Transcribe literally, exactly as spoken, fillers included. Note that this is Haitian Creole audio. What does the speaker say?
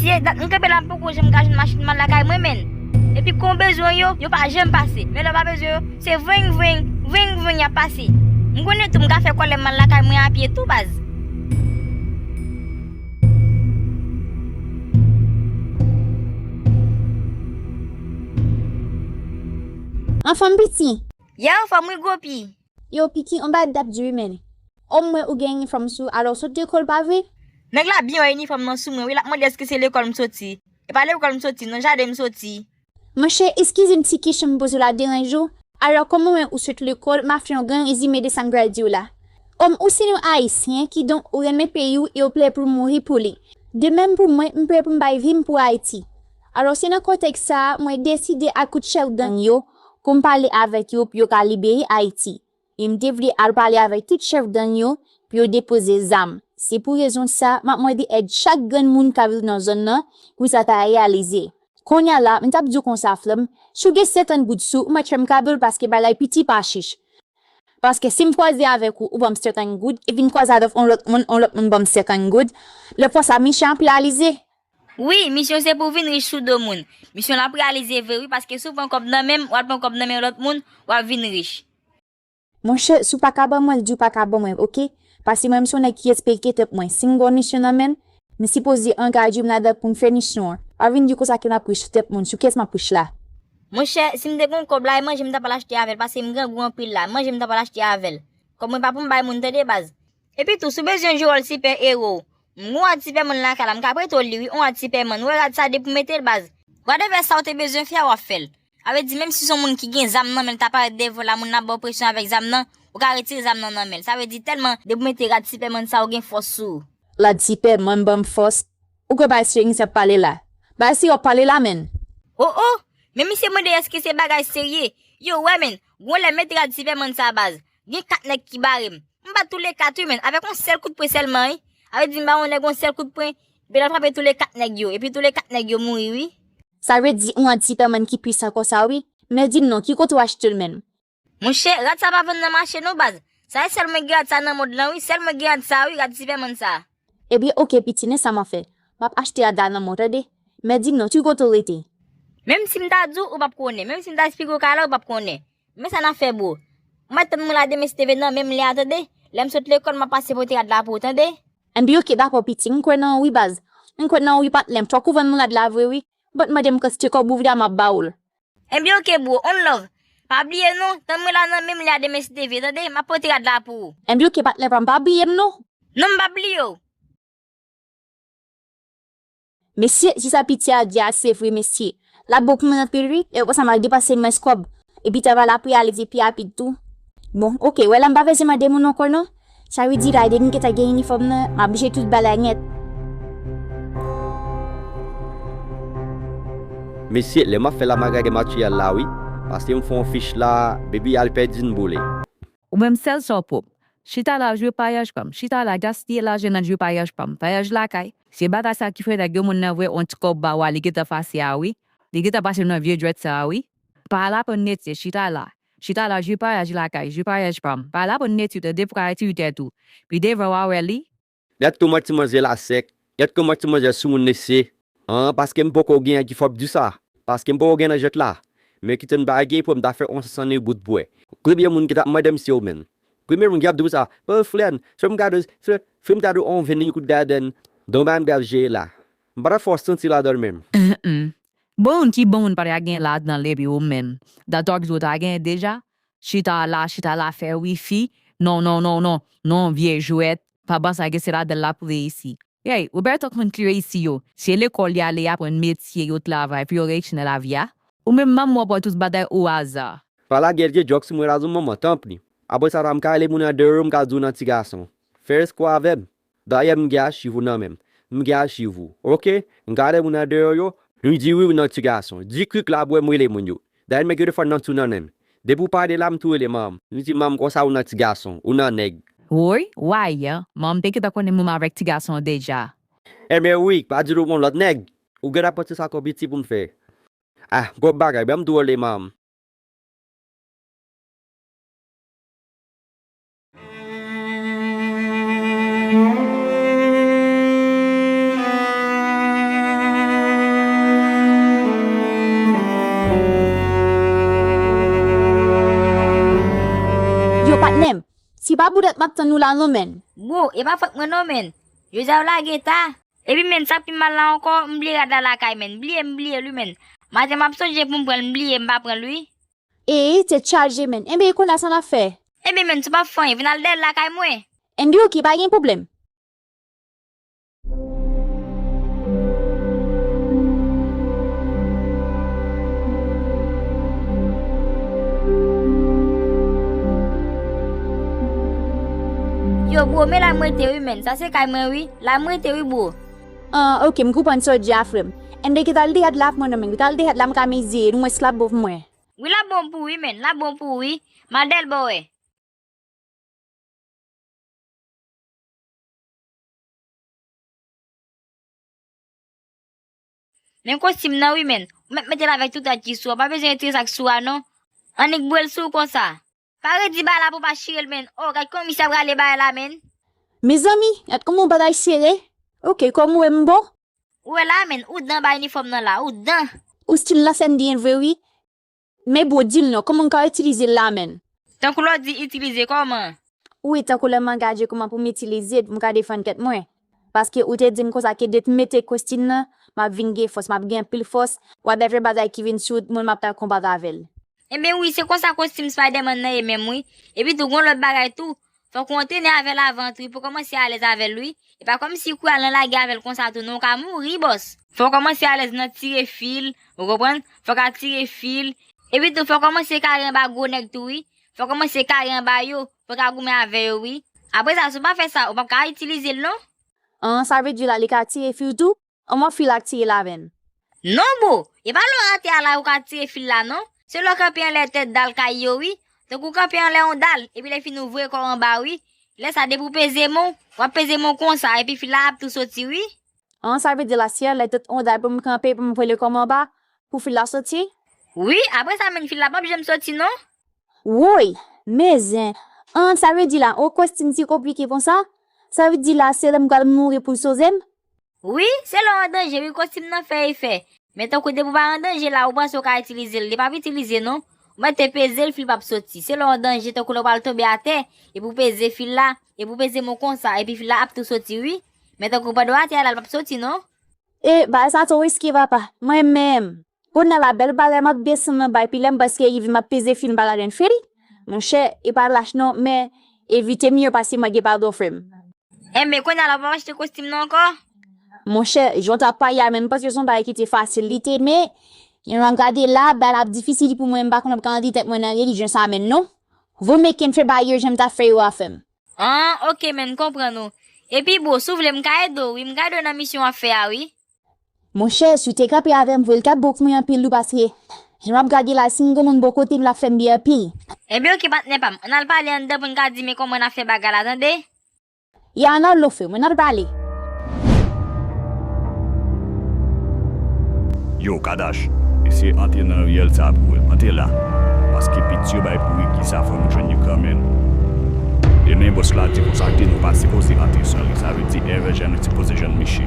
E dat m kanpe la, m poko janm ka jwenn machin m al lakay mwen, menn. Epi kon bezwen yo, yo pa janm pase. Men lè w pa bezwen yo, se vweng, vweng, vweng, vweng y ap pase. M konnen tou, m ka fè kòlè m al lakay mwen a pye tou, baz. Anfòm, piti? Ye, anfòm wi, gwo pi. Yo, piti, on bagay t ap di wi, menn. Omwen ou gen inifòm sou, alò w sot lekòl, pa vre? Nèg la byen wè inifòm nan sou mwen wi, l ap mande èske se lekòl m soti. E pa lekòl m soti, non, jaden m soti. Monchè, eskize m ti kesyon m poze w la deranje w? Alò, kòm mwen ou sot lekòl, m ap fè yon gran rezime de sa m pral di w la. Om, ou se yon Ayisyen, kidonk ou renmen peyi w e w prè pou w mouri pou li. De menm pou mwen, m prè pou m bay vi m pou Ayiti. Alò, se nan kontèks sa a, mwen deside ak tout chèf gang yo, pou m pale avèk yo pou yo ka libere Ayiti. E m te vle al pale avèk tout chèf gang yo pou yo depoze zam. Se pou rezon sa, m ap mande èd chak grenn moun k ap viv nan zòn nan pou sa ta reyalize. Kounye a la, m t ap di w konsa, frè m, si w gen senkant goud sou ou, m ap fè m kado l paske bagay piti pa chich. Paske si m kwaze avèk ou, ou ban m senkant goud, epi m kwaze avèk on lòt moun, on lòt moun ban m senkant goud, lè fwa sa misyon ap reyalize. Wi, misyon se pou w vin rich sou do moun. Misyon la ap reyalize vre wi, paske si w pran kòb nan men m, w al pran kòb nan men yon lòt moun, w ap vin rich. Monchè, si w pa ka ban mwen l, di w pa ka ban mwen, oke? Paske mwen, m se yon nèg ki respekte tèt mwen. Si m gen yon misyon nan men m, m sipoze angaje m ladan l pou m fè misyon an. Pa vin di konsa ke m ap rich sou tèt moun, sou kiyès m ap rich la? Monchè, si m te gen yon kòb la, e manje m ta pral achte avè l, paske m grangou anpil la, manje m ta pral achte avè l. Kòb mwen pa pou m bay moun, tande baz. Epi tou, si w bezwen jwe wòl sipè ewo, m gen yon rad sipèman lakay la, m ka prete w li wi, yon rad sipèman. Ou wè rad sa depi w mete l baz. Whatever sa w te bezwen fè a, w ap fè l. Sa vle di, menm si se yon moun ki gen zam nan men l ta parèt devan w la, moun nan ap ba w presyon avèk zam nan, ou ka retire zam nan nan men l. Sa vle di, tèlman depi w mete rad sipèman sa, ou gen fòs sou ou. Rad sipèman ban m fòs? Ou kwè bagay serye misye ap pale la? Bagay serye w ap pale la, menn? O o! Men misye mande èske se bagay serye. Yo, wè, menn, gon lè mete rad sipèman sa baz. Gen kat nèg ki bare m. M bat tou le kat wi, menn, avèk yon sèl kout pwen sèlman wi. Sa vle di m ba yon nèg yon sèl kout pwen, epi l al frape tou le kat nèg yo, epi tou le kat nèg yo mouri wi. Sa vle di yon rad sipèman ki pwisan konsa wi. Men di m non, ki kote w achte l menm? Monchè, rad sa pa vann nan mache non baz. Sa e sèl mwen gen rad sa nan mond lan wi, sèl mwen gen rad sa wi, rad sipèman sa. Ebyen oke piti, men sa m ap fè. M ap achte rad la nan men w tande. Men di m non, ki kote w rete? Menm si m ta di w, ou p ap konnen. Menm si m ta esplike w kay la, ou p ap konnen. Men sa n ap fè bro. M ap tann mwen la demen si Dye vle nan menm lè a tande. Lè m sot lekòl, m ap pase pote rad la pou ou tande. Enben oke dakò piti, m kwè nan ou wi baz. M kwè nan ou wi patnè m, fòk ou vann mwen rad la vre wi. Ou pa t mande m kantite kòb ou vle a m ap ba ou l. Enben oke bro, on love. Pa bliye non, tann mwen la nan menm lè a demen si Dye vle tande, m ap pote rad la pou ou. Enben oke patnè pa m, pa bliye m non. Non m p ap bliye w. Mesye, si sa piti a di a se vre mesye, l ap bon pou mwen anpil wi, e konsa m al depanse mwens kòb, epi travay la ap reyalize pi rapid tou. Bon, oke, wè la m pa bezwen mande moun ankò non. Sa vle di la depi m gentan gen inifòm nan, m ap jere tout bagay nèt. Mesye, lè m ap fè la m ap gade materyèl la wi, paske m fè yon fich la, baby al pèdi n boule. Ou menm sèl sa w pwòp. Chita la jwe payaj pa m. Chita la gaspiye lajan nan jwe payaj pa m. Payaj lakay. Se bagay sa ki fè nèg yo moun nan voye yon ti kòb ba w a li gentan fase a wi. Li gentan pase nan vye djwèt sa a wi. Pa al aprann metye, chita la. Chita la jwe payaj lakay, jwe payaj pa m. Pa al aprann metye tande pou ka retire tèt ou. Pi devan w a wè li. Gad kòman ti manzè la sèk. Gad kòman ti manzè soumoun mesye. An, paske m poko gen ki fòk di sa. Paske m poko gen nan jwèt la. Men kite m pa gen pou m ta fè yon sansanni bout bwè. Konbyen moun ki t ap mande m si yo menm? Konbyen moun ki ap di m sa? Bon, frè m, fè m gade, fè, fè m gade yon vin li kout gaden. Donk bagay m pral jere la. M pa ta fè w santi ladan l menm. Bon, ki bon moun pa ta gen ladan l epi ou menm? Dat w ap di w ta gen deja? Chita la, chita la fè wifi. Non, non, non, non. Non, vye jwèt. Pa panse ke se ladan l ap reyisi. Hey, ou bèl tankou moun ki reyisi yo. Se lekòl y ale y aprann metye, yo travay pou yo reyisi nan lavi a. Ou menm manman w ap wè tout bagay o aza. Pa lage vye djòk sou mwen la, zon manman, tanpri. Apre sa la, m ka rele moun an deyò, m ka di w nan ti gason. Fè espwa avè m. Dayè, m gen achiv ou nan men m. M gen achiv ou. Oke? M ka rele moun an deyò yo. M di wi, ou nan ti gason. Di krik la pou wè m rele moun yo. Dayè, m gen defwa nan tou nan men m. Depi w pale la, m tou rele manman m. M di, manman m, konsa ou nan ti gason. Ou nan nèg. Woy, wayè, manman m te gentan konnen m avèk ti gason deja. Enben wi, pa di l ou gon lòt nèg. Ou gentan panse sa kò piti pou m fè. Ah, gwòp bagay, ban m tou rele manman m. Ti pa boudèt m ap tann ou la non, menn. Bro, e pa fòt mwen non, menn. Jodi a yo lage ta. Epi, menn, sa k pi mal la ankò, m bliye rad la lakay, menn. Bliye, m bliye l wi, menn. Maten m ap sonje pou m pran l, m bliye, m pa pran l wi. Ee, tèt chaje, menn. Enben, kounye a sa n ap fè? Enben, menn, si w p ap fè anyen, vin al dèyè l lakay mwen. Enben, oke, pa gen pwoblèm. Yo, bro, men la m rete wi, menn. Sa se kay mwen wi. La m rete wi, bro. Ah, oke, m konprann sa w di a, frè m. Enben, kite al dèyè la pou mwen non, menn. Kite al dèyè la, m ka mezire, nou wè si l ap bon pou mwen. Wi, l ap bon pou ou wi, menn. L ap bon pou ou wi. M al dèyè l ba w wè. Men kostim nan wi, menn. Ou mèt mete l avèk tout rad ki sou a. Pa bezwen retire sa k sou a non. Annik boure l sou ou konsa. Pa redi bagay la pou w pa chire l, menn. Oh, gad kòman misye ap rale bagay la, menn. Mezanmi, gad kòman yon bagay sere. Oke, kòm ou wè m bon? Ou wè la, menn, ou dan ba inifòm nan la, ou dan. Ou stil nan sèn byen vre wi. Men bro, di m non, kòman m ka itilize l la, menn? Tankou lè w di itilize kòman? Wi, tankou lè m angaje kòman pou m itilize l, pou m ka defann tèt mwen. Paske ou te di m konsa ke depi m mete kostim nan, m ap vin gen fòs, m ap gen anpil fòs, whatever bagay ki vin sou moun, m ap ta konbat avè l. Enben wi, se konsa kostim Spider-Man nan ye menm wi. Epi tou, gon lòt bagay tou, fòk ou antrene avè l avan tou wi, pou w kòmanse alèz avè l wi. E pa kòmsi kou a lan lage avè l konsa tou non, ou ka mouri, bòs. Fò w kòmanse alèz nan tire fil, ou konprann? Fò w ka tire fil. Epi tou, fò w kòmanse kare anba gwo nèg tou wi. Fò w kòmanse kare anba yo, pou w ka goumen avè yo wi. Apre sa, si w pa fè sa, ou p ap ka itilize l non. An, sa vle di la, li ka tire fil tou? An, m wè fil ak tire lavenn. Non, bro, e pa lè w atè a la ou ka tire fil la non. Se lè w kanpe anlè tèt dal kay yo wi. Tankou w kanpe anlè yon dal, epi lè fini w voye kò w anba wi. Lè sa depi w peze men w, w ap peze men w konsa, epi fil la ap tou soti wi. An, sa vle di la, se anlè tèt yon dal pou m kanpe, pou m voye kò m anba, pou fil la soti? Wi, apre sa menm fil la p ap janm soti non. Woy, men zen. An, sa vle di la, yon kostim si konplike konsa? Sa vle di la, se lè m pral mouri pou l soze m? Wi, se lè w an danje wi kostim nan fè efè. Men tankou depi w pa an danje la, ou panse w ka itilize l, li p ap itilize non. Ou mèt te peze l, fil p ap soti. Se lè w an danje, tankou lè w pral tonbe atè, epi w peze fil la, epi w peze men w konsa, epi fil la ap tou soti wi. Men tankou pandan w atè a la, l p ap soti non. E, bagay sa twò riske, papa. Mwen menm. Kounye a la, bèl bagay, m ap desann anba, epi lè m panse ke rive, m ap peze fil, m pa ladan fil. Monchè, e pa lach non, men evite m yo, paske mwen gen padon, frè m. Enben, kounye a la, w p ap achte kostim nan ankò? Monchè, jan w t ap pale a, men m panse se yon bagay ki te fasil, li te, men, jan m ap gade la, bagay la ap difisil pou mwen, m pa konn ap ka rantre tèt mwen nan relijyon sa menm non. Vo m kenbe fè bagay yo jan m t ap fè yo a, frè m. An, oke, men m konprann ou. Epi, bro, si w vle, m ka ede w, wi, m ka ede w nan misyon w ap fè a, wi. Monchè, si w te kanpe avè m vre, li t ap bon pou mwen anpil wi, paske jan m ap gade la, si m gen moun bò kote m, l ap fè m byen anpil. Enben, oke, patnè pa m, ann al pale anndan pou n ka di men kòman n ap fè bagay la, tande? Ya, ann al lo fè, mwen ap pale. Yo, Kadash, eseye antre nan riyèl sa a pou wè. Antre la. Paske pit yo bay pou Ricky sa, fò nou jwenn yo kanmenm. E men bòs la di konsa ke nou pa sipoze antre san li. Sa vle di Ever Jean nou sipoze jwenn misye.